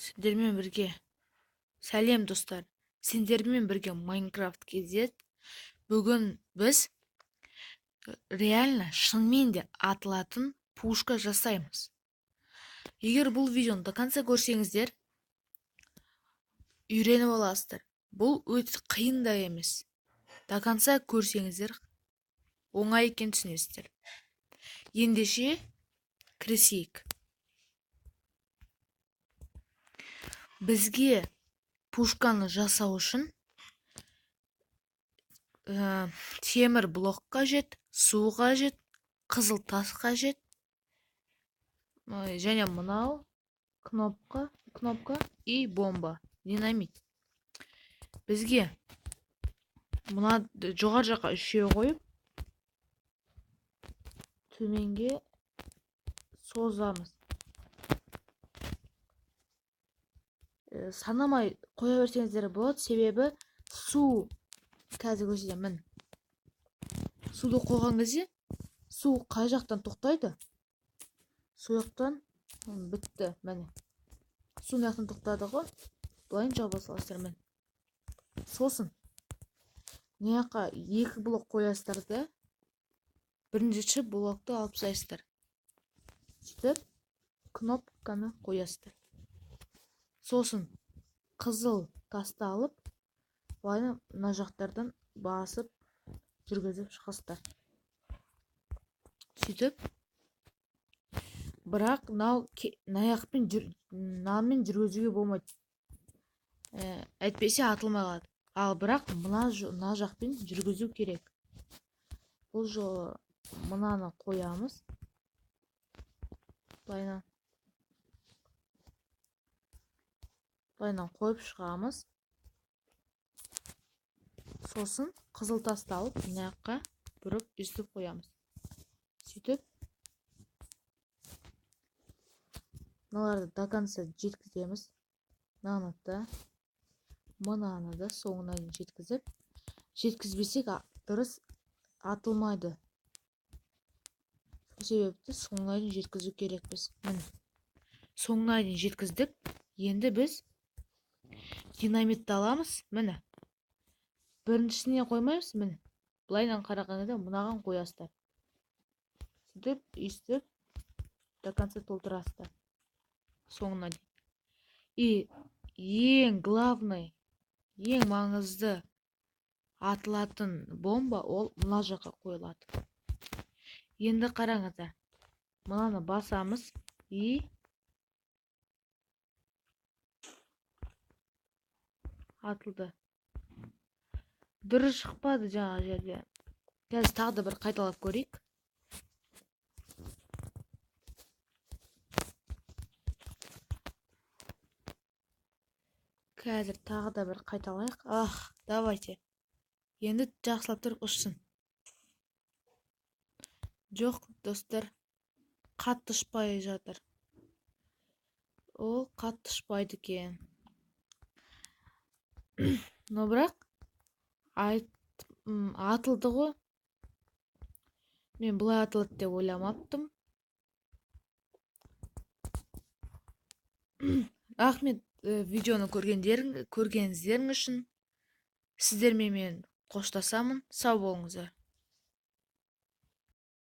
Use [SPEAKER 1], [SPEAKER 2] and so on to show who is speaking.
[SPEAKER 1] Сендермен бірге сәлем, достар. Сендермен бірге Майнкрафт KZ. Бүгін біз реально, шынымен де атылатын пушка жасаймыз. Егер бұл видеоны до конца көрсеңіздер, үйреніп аласыздар. Бұл өте қиын да емес. До конца көрсеңіздер, оңай екенін түсінесіздер. Ендеше кірісейік. Бізге пушканы жасау үшін темір блок қажет, су қажет, қызыл тас қажет, және мынау кнопка и бомба, динамит. Бізге мына жоғары жаққа үшеу қойып, төменге созамыз. Санамай қоя берсеңіздер болады, себебі су қазір көрсетемін. Суды қойған кезде су қай жақтан тоқтайды? Сол жақтан бітті, міне. Су мына жақтан тоқтады ғой. Былайын жаба саласыздар, міне. Сосын мына жаққа екі блок қоясыздар да, бірінші блокты алып тастайсыздар. Сөйтіп кнопканы қоясыздар. Сосын қызыл тасты алып, былай мына жақтардан басып жүргізіп шығасыздар. Сөйтіп, бірақ мынау мынамен жүргізуге болмайды. Әйтпесе атылмай қалады. Ал бірақ мына жақпен жүргізу керек. Бұл жолы мынаны қоямыз. Былайынан. Былайынан қойып шығамыз. Сосын қызыл тасты алып, мына жаққа бұрып үстіп қоямыз. Сөйтіп мыналарды до конца жеткіземіз. Мынаны да, мынаны да соңына дейін жеткізіп, жеткізбесек дұрыс атылмайды. Сол себепті соңына дейін жеткізу керекпіз. Міне, соңына дейін жеткіздік. Енді біз динамитті аламыз. Міне, біріншісіне қоймаймыз. Міне, былайынан қарағанда мынаған қоясыздар. Сөйтіп, өйстіп до конца толтырасыздар соңына дейін. И ең главный, ең маңызды атылатын бомба ол мына жаққа қойылады. Енді қараңыздар, мынаны басамыз и атылды. Дұрыс шықпады жаңа жерде. Қазір тағы да бір қайталап көрейік. Қазір тағы да бір қайталайық. Ах, давайте. Енді жақсылап тұрып ұшсын. Жоқ, достар, қатты ұшпай жатыр. Ол қатты ұшпайды екен. Но бірақ атылды ғой. Мен бұлай атылады деп ойламаппын. Рахмет, видеоны көргендеріңіз үшін. Сіздермен мен қоштасамын. Сау болыңыздар.